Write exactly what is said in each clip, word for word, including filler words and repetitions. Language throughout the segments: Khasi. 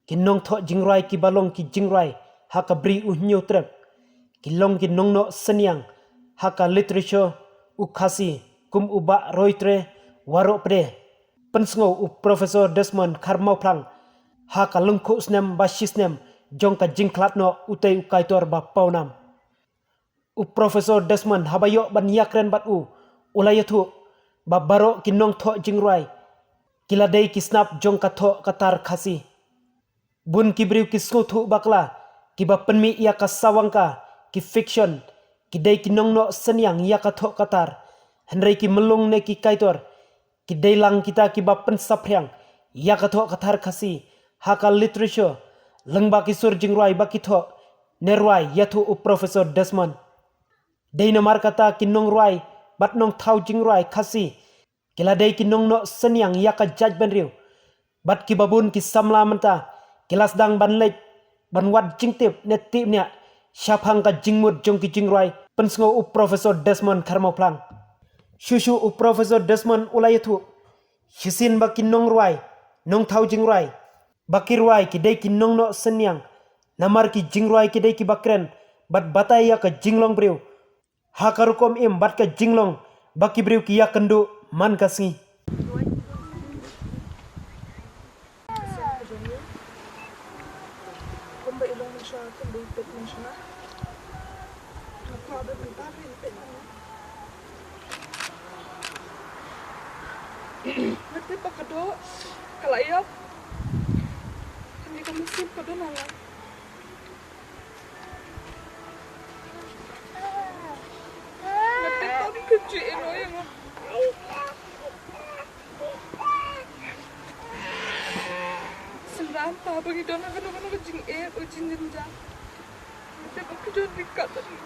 Ki nongthoh jingrwai kiba long ki jingrwai ha ka Bri U Hynñiewtrep ki long ki nongnoh synñiang ha ka literature u Khasi, kum u Bah Roitre Warohpde. Pynsngew u Professor Desmond Kharmawphlang ha ka lyngkhuh snem ba shisnem jong ka jingkhlad noh utei u kaitor ba pawnam. U Professor Desmond haba ïoh ban ïakren bad u, u la ïathuh ba baroh ki nongthoh jingrwai ki la dei ki snap jong ka thoh ka tar Khasi. Bun ki briew ki sngewthuh bakla, kiba pynmih ïa ka sawangka, ki fiction, ki dei ki nongnoh synñiang ïa ka thoh ka tar. Hynrei ki myllung ne ki kaitor ki dei lang kita kiba pynsaphriang ïa ka thoh ka tar Khasi ha ka literature, lyngba ki sur jingrwai ba ki thoh ne rwai, ïathuh u Professor Desmond. Dei namar kata ki nongrwai bad nongthaw jingrwai Khasi ki la dei ki nongnoh synñiang ïa ka jaitbynriew, bad kiba bun ki samla mynta ki la sdang ban leit ban wad jingtip ne tip ne shaphang ka jingmut jong ki jingrwai, pynsngew u Professor Desmond Kharmawphlang. Shuh shuh u Professor Desmond u la ïathuh, shisien ba ki nongrwai, nongthaw jingrwai ba ki rwai ki dei ki nongnoh synñiang, namar ki jingrwai ki dei kiba kren bad batai ïa ka jinglong briew ha ka rukom im bad ka jinglong ba ki briew ki ïakynduh man ka sngi. Nga tip ba ka doh ka la ïap. Kane ka mynsiem ka don ha nga. Nga tip ba ka ju ïeh noh ïa nga. Synran ta ba ngi don ha kano kano ka jingeh, ka jingjynjar. Te ba ki don ryngkat bad ngi.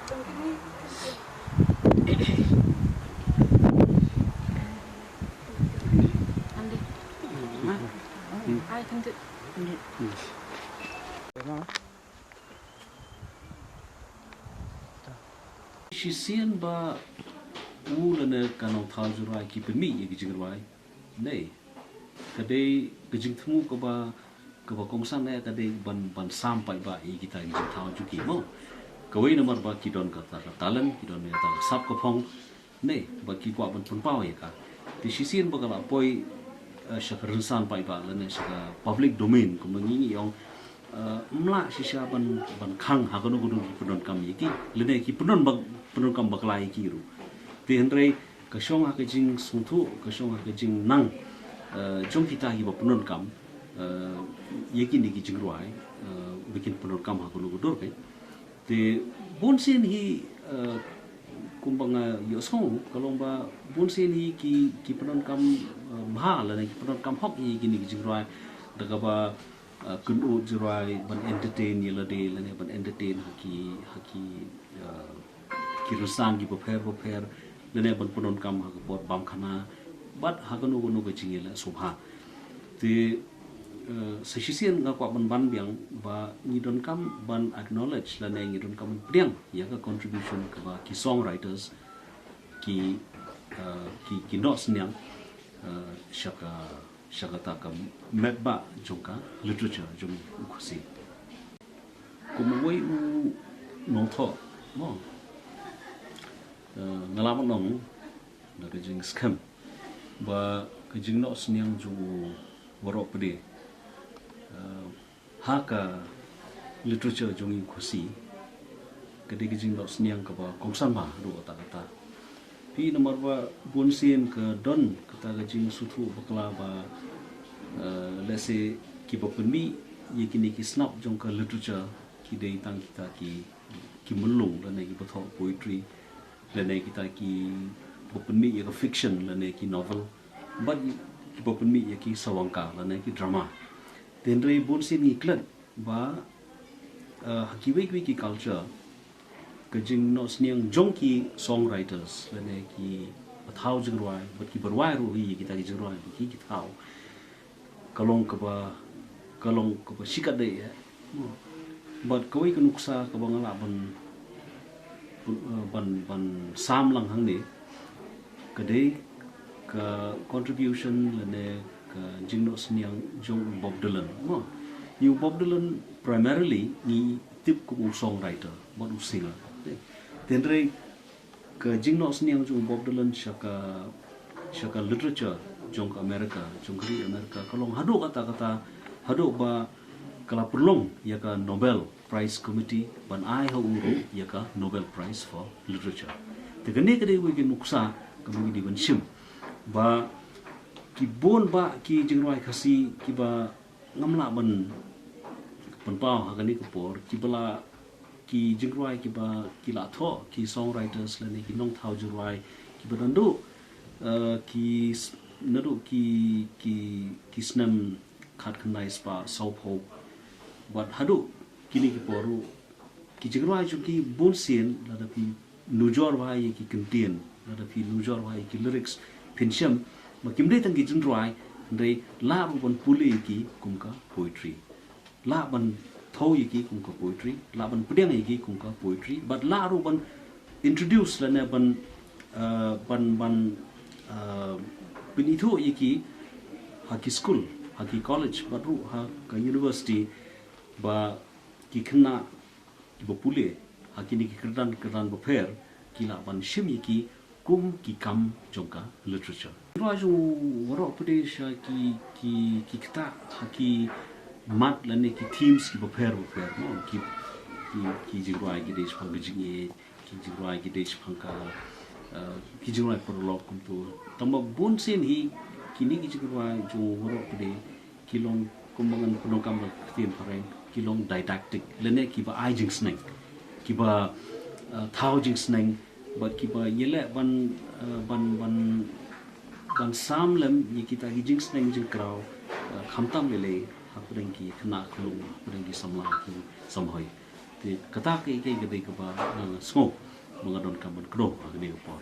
Tang kine. Ande. Ai, tang te. Shisien ba u lane ka nongthaw jingrwai ki pynmih ïa ki jingrwai, ne ka dei ka jingthmu kaba, kaba kongsan, ne ka dei ban, ban sam paidbah ïa kita ki jingthaw jong ki, mo. Kawei namar ba ki don kata ka talent, ki don kata ka sap ka phong, ne ba ki kwah ban pynpaw ïa ka. Te shisien ba ka la poi, eh, sha ka rynsan paidbah lane sha ka public domain, kumba ngi, ngi ong, eh, ym lah shisha ban, ban khang ha kano kano ki pyndonkam ïa ki, lane ki pyndon bak-, pyndonkam bakla ïa ki ruh. Te hynrei ka shong ha ka jingsngewthuh, ka shong ha ka jingnang, eh, jong kita kiba pyndonkam, eh, ïa kine ki jingrwai, eh, ba kin pyndonkam ha kano ka dur, eh. Te bunsien hi, eh, kumba nga ïohsngew ka long ba bunsien hi ki, ki pyndonkam, eh, bha lane ki pyndonkam hok ïa kine ki jingrwai da kaba, eh, kynud jingrwai ban entertain ïa lade lane ban entertain ha ki, ha ki, eh, ki rynsan ki bapher bapher, lane ban pyndonkam ha ka por bam khana bad ha kano kano ka jingïaleh sngewbha. Te, eh, sa shisien nga kwah ban ban biang ba ngi donkam ban acknowledge lane ngi donkam ban pdiang ïa ka contribution kaba ki songwriters ki, eh, ki, ki noh synñiang, eh, sha ka, sha kata ka met ba jong ka literature jong u Khasi. Kum uwei u nongthoh, mo. Eh, nga lah ban ong da ka jingskhem ba ka jingnoh synñiang jong u Waroh Pde, eh, ha ka literature jong ngi Khasi, ka dei ka jingnoh synñiang kaba kongsan bha ruh kata kata. Phi, namar ba bunsien ka don kata ka jingsngewthuh bakla ba, eh, lehse kiba pynmih ïa kine ki snap jong ka literature ki dei tang kita ki, ki myllung lane kiba thoh poetry, lane kita kiba pynmih ïa ka fiction lane ki novel, bad kiba pynmih ïa ki sawangka lane ki drama. Te hynrei bunsien ngi klet ba, eh, ha kiwei kiwei ki culture ka jingnoh synñiang jong ki songwriters lane kiba thaw jingrwai bad kiba rwai ruh ïa kita ki jingrwai ba ki, ki thaw, ka long kaba, ka long kaba shikatdei, eh. Bad kawei ka nuksa kaba nga lah ban, ban, ban sam lang hangne ka dei ka contribution lane ka jingnoh synñiang jong u Bob Dylan. Mo, ïa u Bob Dylan primarily ngi tip kum u songwriter bad u singer. Hynrei ka jingnoh synñiang jong u Bob Dylan sha ka, sha ka literature jong ka America, jong ka ri America, ka long haduh katta katta, haduh ba ka la pynlong ïa ka Nobel Prize Committee ban ai ha u ruh ïa ka Nobel Prize for Literature. Te kane ka dei kawei ka nuksa kaba ngi dei ban shim ba ki bun bah ki jingrwai Khasi kiba ngam lah ban pynpaw ha kane ka por, kiba la, ki jingrwai kiba ki la thoh, ki songwriters lane ki nongthaw jingrwai kiba naduh, eh, ki s-, naduh ki, ki, ki snem khatkhyndai spah sawphew bad haduh kine ki por ruh, ki jingrwai jong ki bunsien, lada phi nujor bha ïa ki kyntien, lada phi nujor bha ïa ki lyrics, phin shem ba kim dei tang ki jingrwai, hynrei lah ruh ban pule ïa ki kum ka poetry. Lah ban thew ïa ki kum ka poetry, lah ban pdiang ïa ki kum ka poetry, bad lah ruh ban introduce lane ban, uh, ban, ban, uh, pynithuh ïa ki ha ki school, ha ki college, bad ruh ha ka university, ba ki khynnah kiba pule ha kine ki kyrdan, kyrdan bapher, ki lah ban shim ïa ki kum ki kam jong ka literature. Jingrwai jong u waroh pat de sha ki, ki, ki ktah ha ki mat lane ki themes kiba pher bapher, mo, ki, ki, ki jingrwai ki dei shaphang ka jingïeit, ki jingrwai ki dei shaphang ka, eh, ki jingrwai paralok kumto. Tangba bunsien hi kine ki jingrwai jong u waroh pat de ki long kumba ngan pyndonkam da ka ktien phareng, ki long didactic lane kiba ai jingsneng, kiba, uh, thaw jingsneng, bad kiba ïaleh ban, uh, ban, ban, ban sam lem ïa kita ki jingsneng jingkraw, uh, khamtam lei lei hapdeng ki khynnah khyllung, hapdeng ki samla ki samhoi. Te kata ka, ka, ka dei kaba, uh, sngewbha ba nga donkam ban kdew ha kane ka por.